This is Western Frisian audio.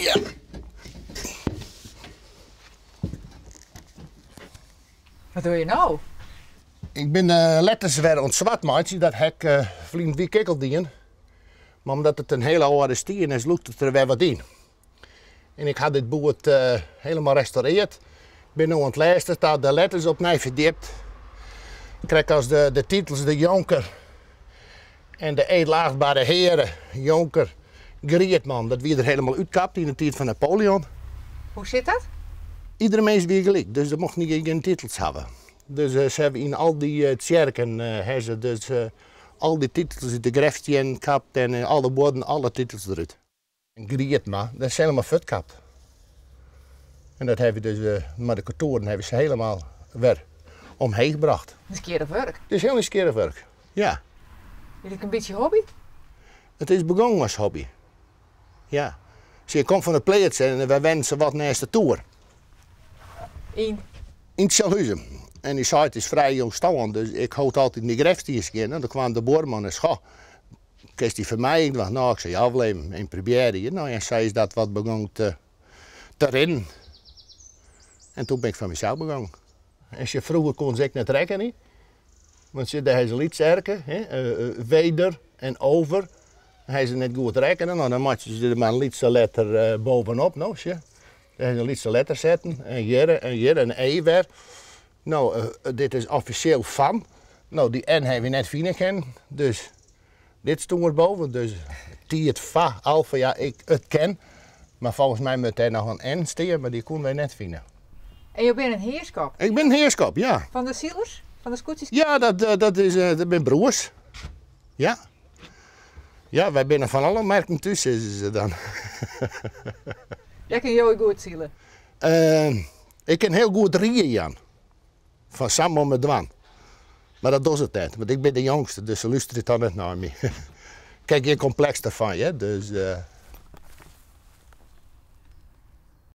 Ja. Wat dogge je no? Ik bin de letters wer oan it swart meitsjen. Dat ha ik ferline wike ek al dien. Mar omdat it in hiele âlde stien is, lûkt it der wer wat yn. En ik ha dit boerd helemaal restaureerd. Ik bin no oan it lêste ta de letters opnij ferdjipt. Krekt as de titels de Jonker en de Edelachtbare Heare Jonker Grietman. Dat wie der helemaal útkapt yn de tiid fan Napoleon. Hoe sit dat? Iedere mins wie gelyk, dus der mochten gjin titels hawwe. Dus se hawwe yn al dy tsjerken hawwe se dus al dy titels út de grêfstiennen kapt en alle buorden alle titels derút. Grietma, dat is helemaal fuortkapt. En dat hawwe we dus mei de kantoaren hawwe se helemaal wer omheech brocht. Nijsgjirrich wurk. It is hiel nijsgjirrich wurk, ja. Is it in bytsje hobby? It is begûn as hobby, ja. Sjoch, ik kom fan de pleats en wy wennen sawat neist de toer. Yn? Yn Tsjalhuzum. En dy sei it is frij jong stoarn, dus ik hold altyd myn grêfstien skjin. En doe kwam de buorman en sei, Kinst dy foar my ek dwaan? No, ik sei, ja, wol even, even probearje. No, en sa is dat wat begûn te, te rinnen. En toen bin ik foar mysels begûn. En sjoch, froeger koenen se ek net rekkenje. Want sjoch, dêr ha se lyts erke, hè, weder en over. Dan ha se net goed rekkene. No, dan meitsje se der mar in lytse letter bovenop. No, sjoch, dêr ha se in lytse letter setten. En hjir en hjir en e wer. No, dit is offisjeel fan. No, dy N hawwe wy net fine kinnen, dus dit stûn der boven. Dus tiid fa, alfa, ja, ik, it kin. Mar folgens my moat dêr noch in N stean, mar dy koenen wy net fine. En jo binne in hearskop? Ik bin in hearskop, ja. Fan de silers? Fan de skûtsjes? Ja, dat, dat, is, dat binne broers. Ja. Ja, wy binne fan alle merken thús, sizze se dan. Ja, kinne jo ek goed sile? Ik kin hiel goed rie jaan. Fan sa moat men dwaan. Mar dat docht it net, want ik bin de jongste, dus se lústerje toch net nei my. Ik ha gjin kompleks derfan, hear. Dus.